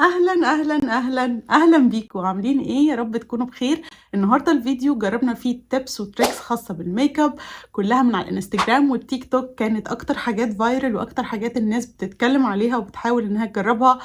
اهلا اهلا اهلا اهلا بيكم، عاملين ايه؟ يا رب تكونوا بخير. النهارده الفيديو جربنا فيه tips و tricks خاصة بالميك اب كلها من على الانستجرام والتيك توك، كانت اكتر حاجات viral واكتر حاجات الناس بتتكلم عليها وبتحاول انها تجربها،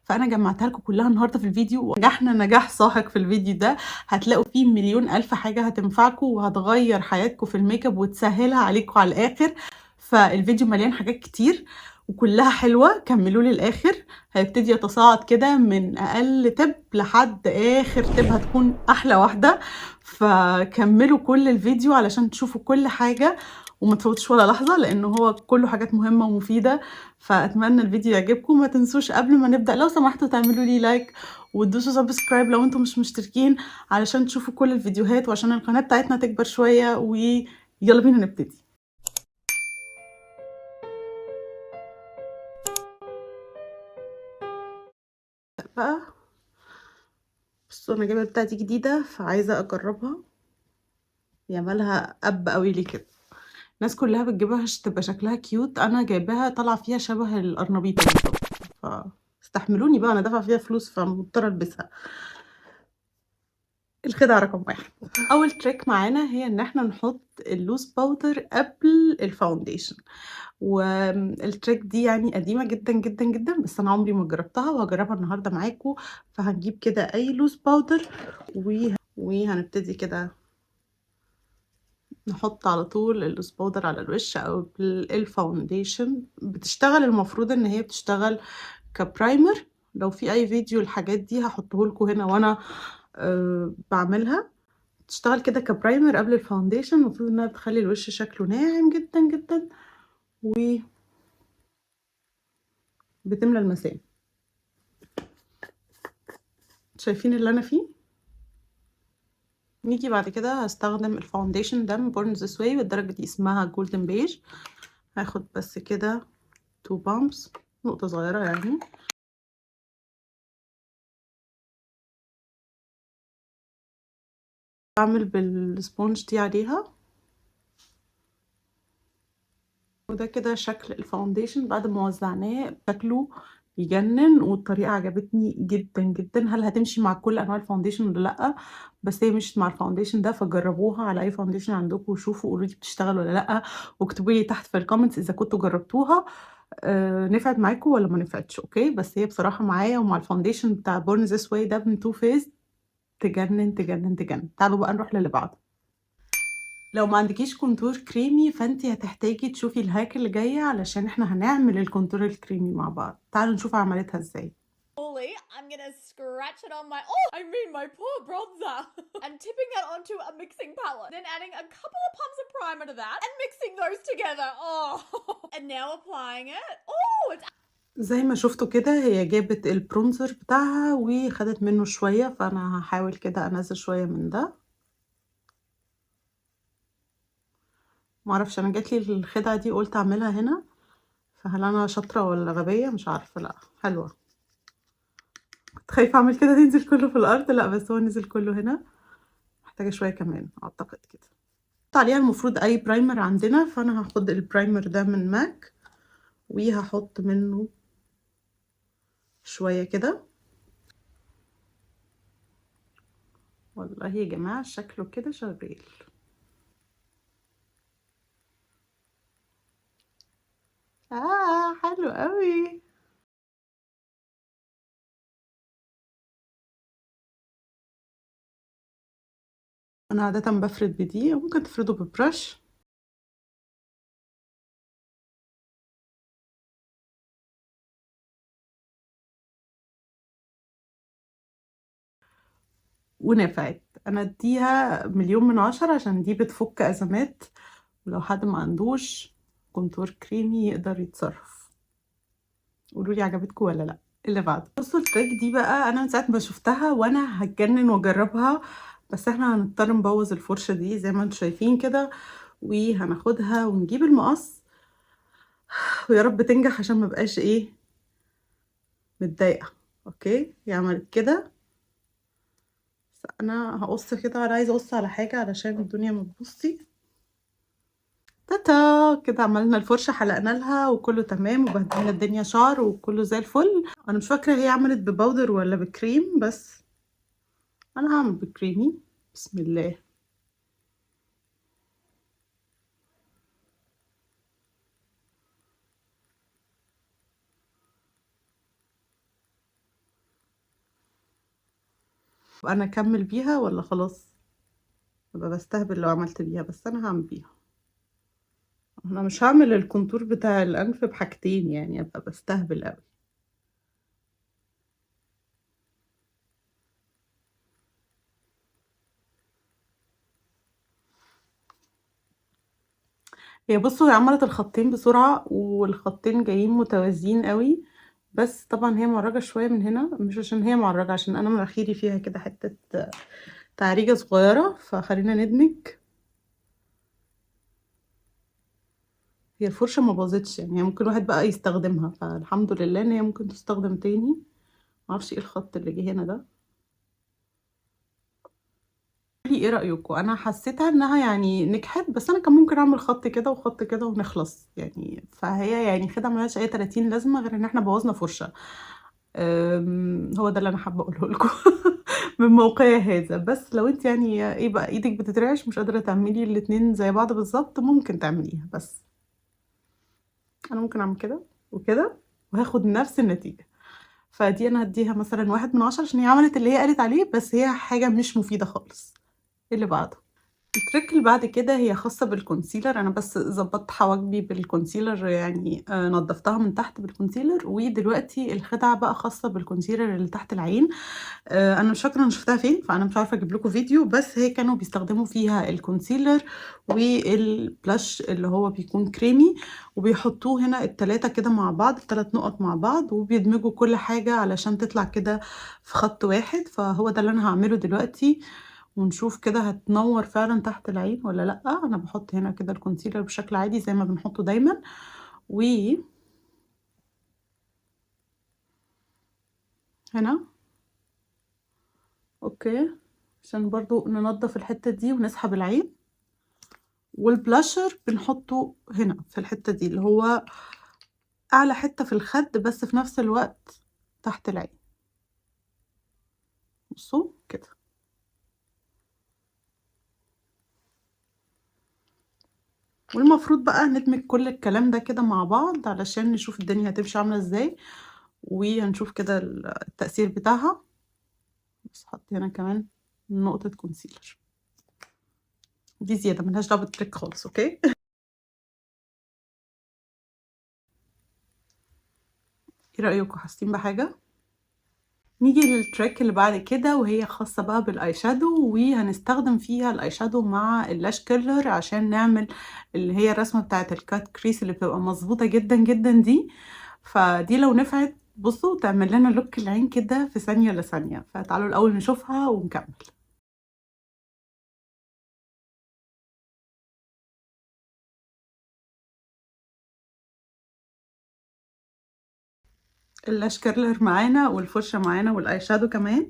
فانا جمعتها لكم كلها النهارده في الفيديو، ونجحنا نجاح ساحق في الفيديو ده. هتلاقوا فيه مليون الف حاجة هتنفعكم وهتغير حياتكم في الميك اب وتسهلها عليكم على الاخر. فالفيديو مليان حاجات كتير وكلها حلوة، كملوا لي الاخر. هيبتدي يتصاعد كده من اقل tip لحد اخر tip هتكون احلى واحدة، فكملوا كل الفيديو علشان تشوفوا كل حاجة وما تفوتوش ولا لحظة، لان هو كله حاجات مهمة ومفيدة. فاتمنى الفيديو يعجبكم. ما تنسوش قبل ما نبدا لو سمحتوا تعملوا لي like وتدوسوا subscribe لو انتم مش مشتركين علشان تشوفوا كل الفيديوهات وعشان القناة بتاعتنا تكبر شوية. ويلا بينا نبتدي. بقى بصوا، انا جايبه بتاعتي جديدة فعايزه اجربها. يا مالها اب قوي ليه كده؟ الناس كلها بتجيبها عشان تبقى شكلها cute، انا جايباها طالعه فيها شبه القرنبيطه بالظبط، فاستحملوني بقى، انا دافعه فيها فلوس فمضطره البسها. الخدعه رقم 1. اول trick معانا هي ان احنا نحط ال loose powder قبل ال foundation، وال trick دي قديمة جدا جدا جدا، بس انا عمري ما جربتها وهجربها النهارده معاكم. فهنجيب كده اي loose powder وهنبتدي كده نحط على طول ال loose powder على الوش او ال foundation. بتشتغل، المفروض ان هي بتشتغل ك primer. لو في اي فيديو الحاجات دي هحطه لكم هنا وانا بعملها. بتشتغل كده ك primer قبل ال foundation، المفروض انها بتخلي الوش شكله ناعم جدا جدا و بتملى المسام. شايفين اللي انا فيه؟ نيجي بعد كده هستخدم ال foundation ده من Born This Way، والدرجة دي اسمها Golden Beige. هاخد بس كده 2 pumps، نقطة صغيرة يعني. بعمل بال sponge دي عليها، وده كده شكل ال foundation بعد ما وزعناه. شكله يجنن والطريقة عجبتني جدا جدا. هل هتمشي مع كل انواع ال foundation ولا لا؟ بس هي مشيت مع ال foundation ده، فجربوها على اي foundation عندكم وشوفوا قولوا لي بتشتغل ولا لا، واكتبوا لي تحت في ال comments اذا كنتوا جربتوها، نفعت معاكم ولا ما نفعتش. okay، بس هي بصراحة معايا ومع ال foundation بتاع Born This Way ده من Too Faced تجنن تجنن تجنن. تعالوا بقى نروح للي بعده. لو ما عندكيش contour كريمي فانتي هتحتاجي تشوفي ال hack اللي جاية علشان احنا هنعمل ال contour الكريمي مع بعض. تعالوا نشوف عملتها ازاي. I'm gonna scratch it on my, oh, I mean my poor bronzer, and tipping that onto a mixing palette, then adding a couple of pumps of primer to that and mixing those together. Oh, and now applying it. Oh, it's زي ما شفتوا كده هي جابت ال bronzer بتاعها وخدت منه شوية، فأنا هحاول كده أنزل شوية من ده. معرفش، أنا جاتلي الخدعة دي قلت أعملها هنا، فهل أنا شاطرة ولا غبية مش عارفة. لا حلوة، كنت خايفة أعمل كده تنزل كله في الأرض، لا بس هو نزل كله هنا. محتاجة شوية كمان أعتقد كده. حط عليها المفروض أي primer عندنا، فأنا هاخد ال primer ده من MAC وهحط منه شوية كده. والله يا جماعة شكله كده شغال. حلو قوي. أنا عادة بفرد بدي، وممكن تفردوا ب brush. ونفعت. أنا أديها 1,000,000 من 10 عشان دي بتفك أزمات، ولو حد ما عندوش contour كريمي يقدر يتصرف. قولوا لي عجبتكم ولا لا. اللي بعده، بصوا ال trick دي بقى انا من ساعة ما شفتها وانا هتجنن واجربها، بس احنا هنضطر نبوظ الفرشة دي زي ما انتم شايفين كده، وهناخدها ونجيب المقص، ويا رب تنجح عشان ما بقاش متضايقة. okay، هي عملت كده، بس انا هقص كده، انا عايزه اقص على حاجة علشان الدنيا ما تبصي. تاتا كده عملنا الفرشة، حلقنا لها وكله تمام، وبهدلنا الدنيا شعر وكله زي الفل. انا مش فاكرة هي عملت ب powder ولا بكريم، بس انا هعمل بكريمي. بسم الله. انا اكمل بيها ولا خلاص؟ ابقى بستهبل لو عملت بيها، بس انا هعمل بيها. انا مش هعمل ال contour بتاع الانف بحاجتين يعني، ابقى بستهبل قوي. هي بصوا هي عملت الخطين بسرعة والخطين جايين متوازيين قوي، بس طبعا هي معرجة شوية من هنا، مش عشان هي معرجة، عشان انا مناخيري فيها كده حتة تعريجة صغيرة، فخلينا ندمج. هي الفرشة ما باظتش يعني، هي ممكن الواحد بقى يستخدمها، فالحمد لله ان هي ممكن تستخدم تاني. معرفش ايه الخط اللي جه هنا ده. قولي ايه رأيكم؟ انا حسيتها انها يعني نجحت، بس انا كان ممكن اعمل خط كده وخط كده ونخلص يعني، فهي يعني خدعة ملهاش اي 30 لازمة غير ان احنا بوظنا فرشة. هو ده اللي انا حابة اقوله لكم من موقعي هذا. بس لو انت يعني ايه بقى ايدك بتترعش مش قادرة تعملي الاتنين زي بعض بالظبط، ممكن تعمليها، بس انا ممكن اعمل كده وكده وهاخد نفس النتيجة. فدي انا هديها مثلا 1 من 10 عشان هي عملت اللي هي قالت عليه، بس هي حاجة مش مفيدة خالص. اللي بعده ال trick اللي بعد كده هي خاصة بال concealer. أنا بس ظبطت حواجبي بال concealer يعني، نظفتها من تحت بال concealer، ودلوقتي الخدعة بقى خاصة بال concealer اللي تحت العين. أنا مش فاكرة أنا شفتها فين، فأنا مش عارفة أجيب لكم فيديو، بس هي كانوا بيستخدموا فيها ال concealer وال blush اللي هو بيكون كريمي، وبيحطوه هنا التلاتة كده مع بعض، التلات نقط مع بعض، وبيدمجوا كل حاجة علشان تطلع كده في خط واحد. فهو ده اللي أنا هعمله دلوقتي، ونشوف كده هتنور فعلا تحت العين ولا لأ. أنا بحط هنا كده ال concealer بشكل عادي زي ما بنحطه دايما، و هنا okay عشان برضو ننظف الحتة دي ونسحب العين. والبلاشر بنحطه هنا في الحتة دي اللي هو أعلى حتة في الخد، بس في نفس الوقت تحت العين. بصوا كده. والمفروض بقى ندمج كل الكلام ده كده مع بعض علشان نشوف الدنيا هتمشي عاملة ازاي، وهنشوف كده التأثير بتاعها. بس حط هنا كمان نقطة concealer، دي زيادة ملهاش دعوة بال trick خالص. okay ايه رأيكم؟ حاسين بحاجة؟ نيجي لل trick اللي بعد كده، وهي خاصة بقى بال eye shadow، وهنستخدم فيها ال eye shadow مع ال lash curler عشان نعمل اللي هي الرسمة بتاعة ال cut crease اللي بتبقى مظبوطة جدا جدا دي. فدي لو نفعت بصوا تعمل لنا look العين كده في ثانية لثانية. فتعالوا الأول نشوفها ونكمل. ال lash curler معانا والفرشة معانا وال eye shadow كمان.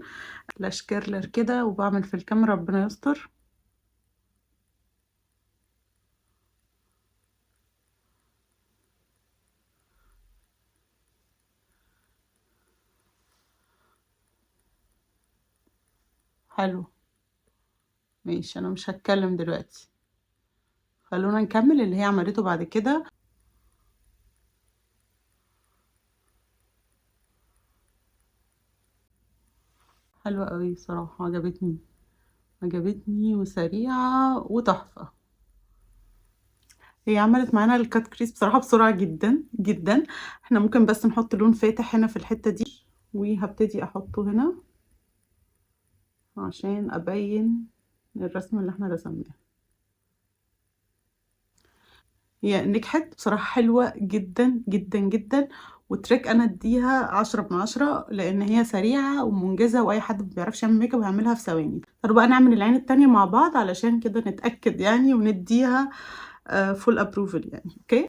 lash curler كده، وبعمل في الكاميرا ربنا يستر. حلو ماشي، انا مش هتكلم دلوقتي، خلونا نكمل اللي هي عملته بعد كده. حلوة قوي صراحة، عجبتني عجبتني وسريعة وتحفة. هي عملت معانا ال cut crease بصراحة بسرعة جدا جدا. احنا ممكن بس نحط لون فاتح هنا في الحتة دي، وهبتدي احطه هنا عشان ابين الرسمة اللي احنا رسمناها. هي نجحت بصراحة، حلوة جدا جدا جدا. و trick انا اديها 10 من 10 لان هي سريعة ومنجزة، واي حد ما بيعرفش يعمل ميك اب هيعملها في ثواني. طب بقى نعمل العين التانية مع بعض علشان كده نتأكد يعني، ونديها full approval يعني. okay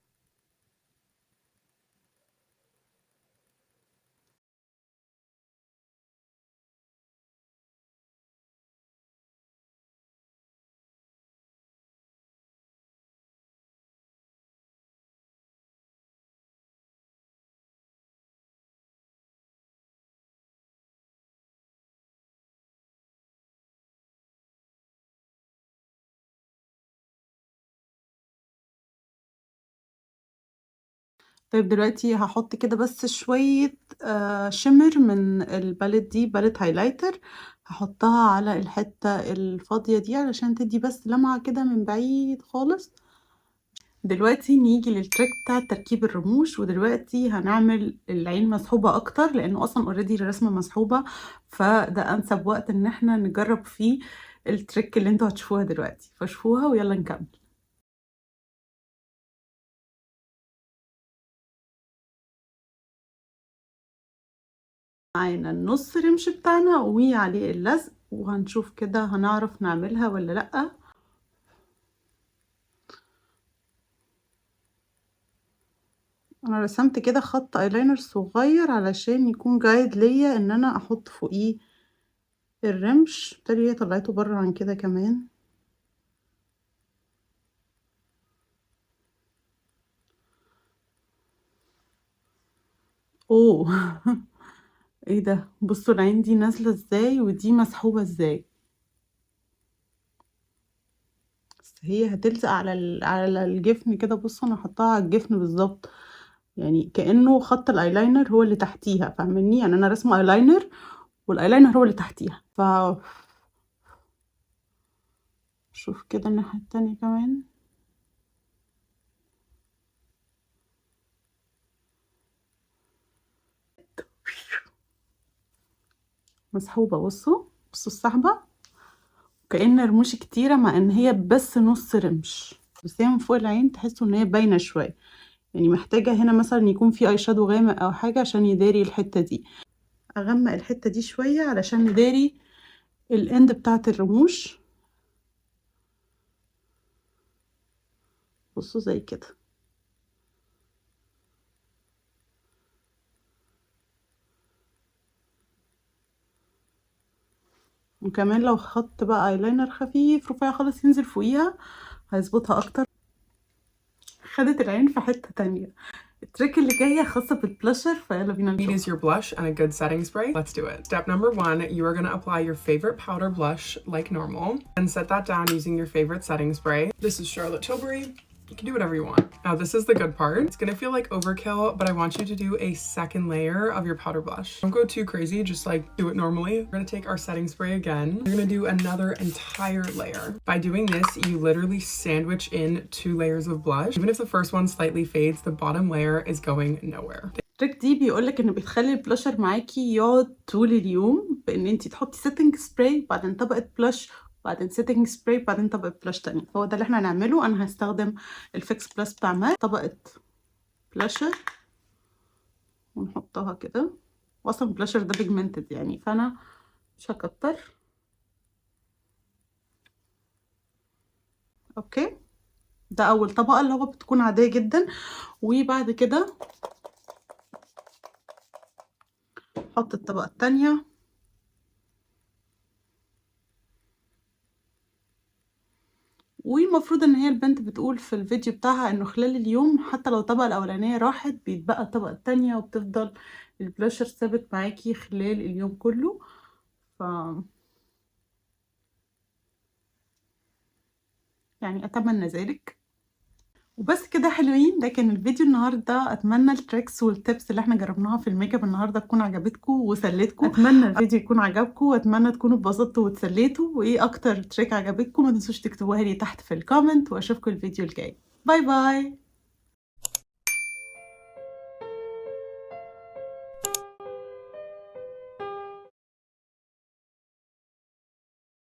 طيب دلوقتي هحط كده بس شوية shimmer من ال palette دي، palette highlighter، هحطها على الحتة الفاضية دي علشان تدي بس لمعة كده من بعيد خالص. دلوقتي نيجي لل trick بتاع تركيب الرموش. ودلوقتي هنعمل العين مسحوبة اكتر، لانه اصلا already الرسمة مسحوبة، فده انسب وقت ان احنا نجرب فيه ال trick اللي انتوا هتشوفوها دلوقتي. فشوفوها ويلا نكمل. معانا النص رمش بتاعنا وعليه اللزق، وهنشوف كده هنعرف نعملها ولا لأ. انا رسمت كده خط ايلاينر صغير علشان يكون guide ليا ان انا احط فوقيه الرمش. بالتالي هي طلعته بره عن كده كمان. اوه ايه ده، بصوا العين دي نازله ازاي ودي مسحوبه ازاي، بس هي هتلزق على الجفن كده. بصوا انا حطاها على الجفن بالظبط، يعني كانه خط الايلاينر هو اللي تحتيها، فاهميني؟ يعني انا رسمه eyeliner وال eyeliner هو اللي تحتيها. ف شوف كده الناحية التانية كمان. مسحوبه، بصوا السحبه كأن رموش كتيرة، مع ان هي بس نص رمش، بس هي من فوق العين تحسوا ان هي باينة شوية. يعني محتاجه هنا مثلا يكون في eye shadow غامق او حاجة عشان يداري الحتة دي. اغمق الحتة دي شوية علشان نداري ال end بتاعت الرموش. بصوا زي كده. وكمان لو خط بقى ايلاينر خفيف رفيع خالص ينزل فوقيها هيظبطها اكتر. خدت العين في حتة تانية. ال trick اللي جاية خاصة بالبلاشر، فيلا بينا Need نشوف. is your blush and a good setting spray. Let's do it. Step number 1, you are going to apply your favorite powder blush like normal and set that down using your favorite setting spray. This is Charlotte Tilbury. You can do whatever you want. Now this is the good part. It's gonna feel like overkill, but I want you to do a second layer of your powder blush. Don't go too crazy, just like do it normally. We're gonna take our setting spray again. We're gonna do another entire layer. By doing this, you literally sandwich in 2 layers of blush. Even if the first one slightly fades, the bottom layer is going nowhere. ال trick دي بيقولك ان بتخلي البلاشر معاكي يقعد طول اليوم، بان انتي تحطي setting spray بعدين طبقة blush بعدين setting spray بعدين طبقة blush تانية. فهو ده اللي احنا هنعمله. انا هستخدم ال Fix Plus بتاع MAC، طبقة بلاشر ونحطها كده. واصلا البلاشر ده pigmented يعني، فانا مش هكتر. okay، ده اول طبقة اللي هو بتكون عادية جدا. وبعد كده حط الطبقة التانية. والمفروض ان هي البنت بتقول في الفيديو بتاعها انه خلال اليوم حتى لو الطبقة الاولانية راحت بيتبقى الطبقة التانية، وبتفضل البلاشر ثابت معاكي خلال اليوم كله. ف يعني اتمنى ذلك. وبس كده حلوين، ده كان الفيديو النهارده. اتمنى ال tricks وال tips اللي احنا جربناها في الميك اب النهارده تكون عجبتكم وسلتكم. اتمنى الفيديو يكون عجبكم، واتمنى تكونوا اتبسطتوا واتسليتوا. وايه اكتر trick عجبتكم ما تنسوش تكتبوها لي تحت في ال comment، واشوفكم الفيديو الجاي. bye bye.